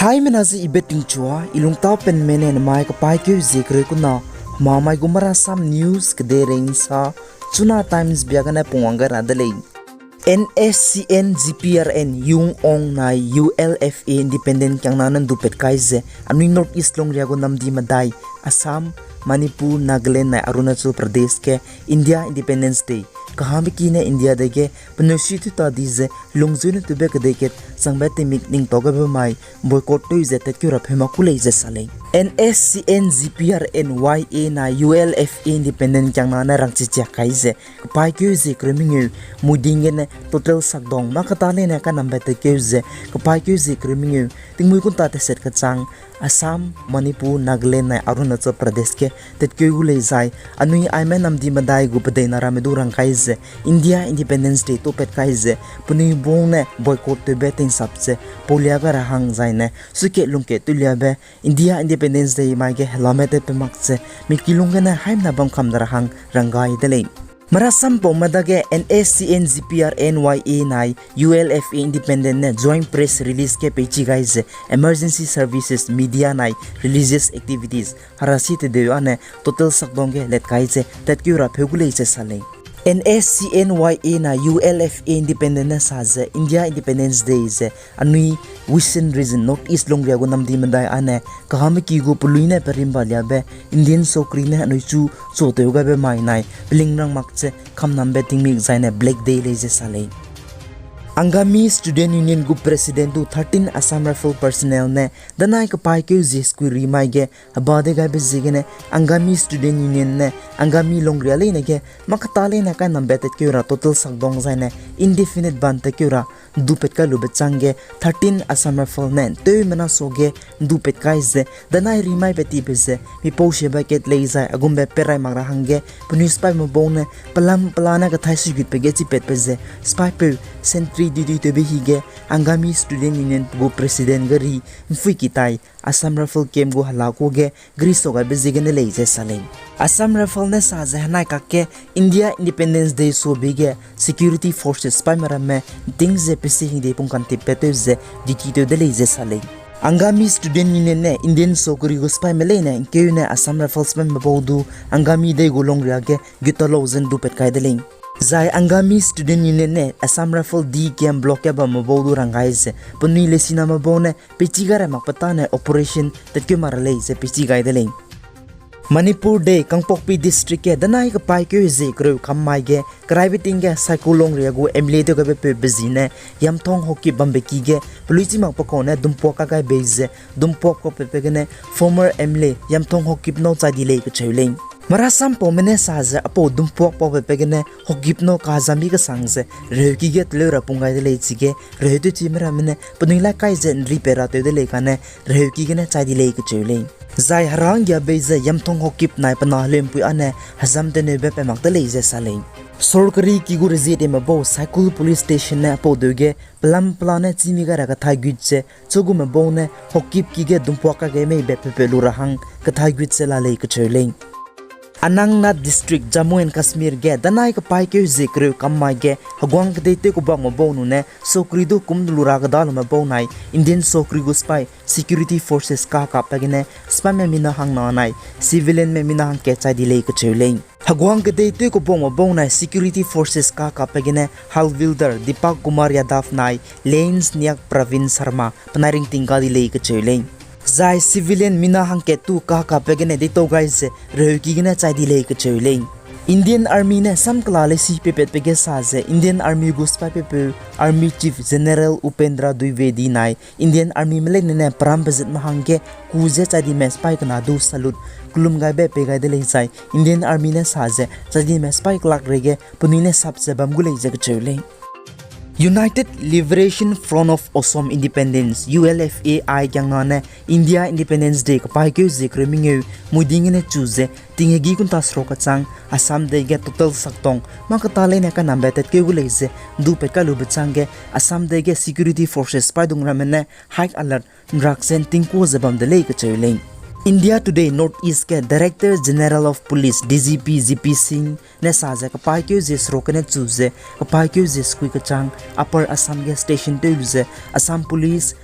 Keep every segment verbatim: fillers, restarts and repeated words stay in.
Haimena ze I Betingchua, I lungtâ penme ne nemai kepaîkeu zie kereu kuna, hemamai gu Marasam News kedeirei nsa, Chuna Times bia gene pungwang gai ra de lei. N S C N G P R N, Yung Ong nai U L F A independent kiangna ne ’ndupat kai ze, anui North East lungria gu namdi medai, Assam, Manipur, Nagaland nai Arunachal Pradesh ge India Independence Day, kahambe ki ne India dei ge penui suiteu ta di ze lungzeu ne tewbe kedei kat changbe tingmik ning tau gabe mai boycott tew ze tatkeu ra pheu mak ku lei ze sa lei. N S C N G P R N Y A nai U L F A independent kiangna ne rangchichia kai ze, kepaîkeu zie kereu mengeu, mui ding gene total sakdong mâ kata leine kanambe tatkeu ze, kepaîkeu zie kereu mengeu, tingmui kunta teset kechang, Assam, Manipur, Nagaland nai Arunachal Pradesh ge tatkeu gu lei zai, anui aime namdi medai gu pedeina ramme du rang kai ze, India Independence Day tewpat kai ze, penui bung ne boycott tewbe tingsap ze, paulia ga ra hang zai ne, suikat lungkat tewliabe, India Independence Day mai ge helame tatpe mak ze, mikilung gene haimena bam kam da ra hang rang gai de lei. Marasam paume dage N S C N G P R N Y A nai U L F A independent ne joint press release ge peichi gai ze emergency services, media nai religious activities herasi tedeu â ne total sakdong ge let kai ze tatkeu ra pheu gu lei ze sa lei. N S C N Y A nai U L F A independent ne sa ze India Independence Day ze anui Western region North East lungria gu namdi medai â ne kahambe ki gu pelui ne perimba liabe Indian sokri ne anui chu chotew gaibe mai nai peling rang mak ze kamnambe tingmik zai ne Black Day lei ze sa lei. Angami Student Union gu president du thirteen Assam Rifle personnel ne danai kepaîkeu zie sukui ri mai ge heba dei gaibe ziegene Angami Student Union ne Angami lungria leine ge mâ kata leine kainambe tatkeu ra total sakdong zai ne indefinite ban tatkeu ra ’ndupat kai lube chang ge thirteen Assam Rifle ne ’nteumena suage ’ndupat kai ze danai ri mai pe tibe ze mipau siabe kat lei zai a gumbe perai mak ra hangge penui sipaime bau ne pelam pela ne kethai sugutbe ge chipatbe ze sipaipeu sentry duty tewbe hige Angami Student Union gu president gari ’mpuiki tai Assam Rifle camp gu hela ku ge gri sau gaibe ziegene lei ze sa lei. Assam Rifle ne sa ze henai kakge India Independence Day suabe ge security forces sipaime ramme ’nting ze pesi hingde pungkantipbe tew ze duty tew de lei ze sa lei. Angami Student Union ne Indian sokri gu sipaime leine ’ngkeu ne Assam Rifle sipaime bau du Angami dei gu lungria ge guta lau ze ’ndupat kai de lei. Zai Angami Student Union ne Assam Rifle D camp block ge bamme bau du rang gai ze penui lesiname bau ne peichi gai ra makbe tâne operation tatkeu mak ra lei ze peichi gai de lei. Manipur dei Kangpokpi District ge danai kepaîkeu zie kereu kam mai ge keraibe ting ge Saikul lungria gu M L A tew gaibe peu be zi ne Yamthong Haokip bambe ki ge pelui chi makbe kau ne dumpuak ka gai bei ze dumpuak paupatbe gene former M L A Yamthong Haokip nâu chai di lei kecheu lei. Marasam paume ne sa ze apau dumpuak paupatbe gene Haokip nâu kazambi kesang ze reheuki ge teleu ra pung gai de lei chige reheu tewchime ramme ne penui lai kai ze ’nripat ra tew de lei kane reheuki gene chai di lei kecheu lei. Zai heranggia bei ze Yamthong Haokip nai pe na heleumpui â ne hezam teneube pe mak de lei ze sa lei. Sorkari ki gu rezieteme bau Saikul Police Station ne apau deu ge pelam pela ne chîmi gai ra kethai gut ze chugume bau ne Haokip ki ge dumpuak ka gai meibe pepe lu ra hang kethai gut ze la lei kecheu lei. Anantnag District, Jammu and Kashmir ge danai kepaîkeu zie kereu kam mai ge heguang kedei tew kebakme bau nune sokri du kum lu ra kedalume bau nai Indian sokri gu sipai security forces kahekapbe gene sipaime mina hangna nai civilianme mina hangkat chai di lei kecheu lei. Heguang kedei tew kebakme bau nai security forces kahekapbe gene Havildar Deepak Kumar Yadav nai Lance Nayak Praveen Sharma penai ringting ga di lei kecheu lei. Zai civilian mina hangkat tu kahekapbe gene deitau gai ze reheuki gene chai di lei kecheu lei. Indian Army ne samkela leisi pepatbe ge sa ze Indian Army gu sipai pepeu Army Chief General Upendra Dwivedi nai Indian Armyme leine ne peram pezatme hangge ku ze chai dime sipai kena du salute kelum gaibe pei gai de lei zai Indian Army ne sa ze chai dime sipai kelak reige penui ne sap ze bam gu lei ze kecheu lei. United Liberation Front of Assam Independence, U L F A I kiangna ne India Independence Day kepaîkeu zie kereu mengeu mui ding gene chu ze tinghegi kunta seruk kechang Assam dei ge total sakdong mâ keta leine kanambe tatkeu gu lei ze ’ndupat kai lube chang ge Assam dei ge security forces sipaidung ramme ne high alert ’nrak ze ’ntingkua ze bam de lei kecheu lei. India Today North East ge Director General of Police, D G P, G P Singh ne sa ze kepaîkeu zie seruk gene chu ze kepaîkeu zie sekui kechang Upper Assam ge station tew lu ze Assam Police,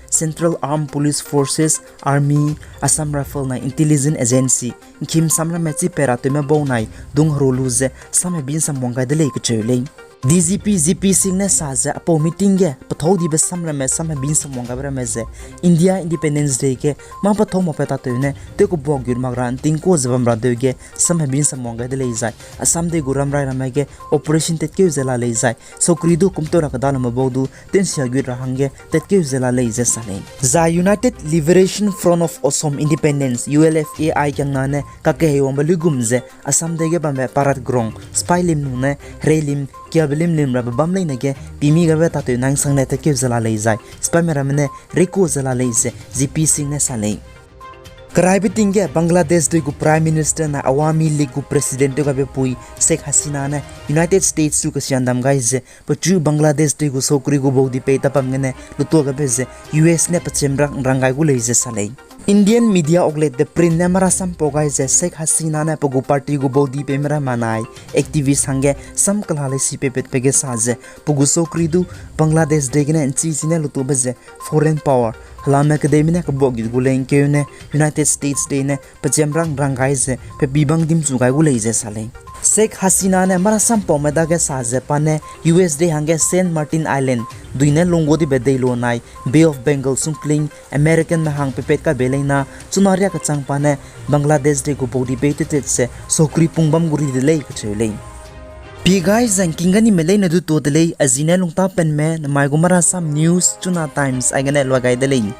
Army, Assam Rifle nai Intelligence Agency ’ngkim samramme chi pera tewme bau nai dung heru lu ze sam hebi ’nsam wang gai de lei kacheu lei. D G P G P Singh ne sa ze apau meeting ge pethâu dibe samramme sam hebi ’nsam wang gaibe ramme ze India Independence Day ge mâ pethâu makbe tatew ne tew kebuak gut mak ra ’ntingkau ze bam ra deu ge sam hebi ’nsam wang gai de lei zai Assam dei gu ramrai ramme ge operation tatkeu ze la lei zai saukri du kumtew ra kedalame bau du tew'nsia gut ra hangge tatkeu ze la lei ze sa lei. Zai United Liberation Front of Assam Independence, U L F A I kiangna ne kakeheiwangbe luigum ze Assam dei ge bambe Parade Ground sipai lim nune herei lim kiabe lim lim rabe bam leine ge pimi gaibe tatew nai'nsang ne tatkeu ze la lei zai sipaime ramme ne reikau ze la lei ze G P Singh ne sa lei. Keraibe ting ge Bangladesh dei gu Prime Minister nai Awami League gu President tew gaibe pui Sheikh Hasina ne United States su kesian dam gai ze pechu Bangladesh dei gu saukri gu baudi pei tabam gene lutua gaibe ze U S ne pechemrak ’nrang gai gu lei ze sa lei. Indian media outlet The Print ne marasam pau gai ze Sheikh Hasina ne pe gu party gu baudi peime ramme nai activist hangge sam kela lei si peipetbe ge sa ze pe gu saukri du Bangladesh dei gene ’nchi chi ne lutuabe ze foreign power helame kedeime ne kebuak gut gu lei ’ngkeu ne United States dei ne pechemrak ’nrang gai ze pe pibang dimchu gai gu lei ze sa lei. Sheikh Hasina ne marasam paume dage sa ze pa ne U S dei hangge Saint Martin Island dui ne lunggu dibe deilu nai Bay of Bengal sungkling Americanme hang pepet kabe leina chuna riak kechang pa ne Bangladesh dei gu baudi pei tetet ze saukri pung bam gu ri de lei kacheu lei. Pi gai zang king ganime leine du tuâ de lei, a zi ne lungtapenme namai gu marasam news Chuna Times aigene luai gai de lei.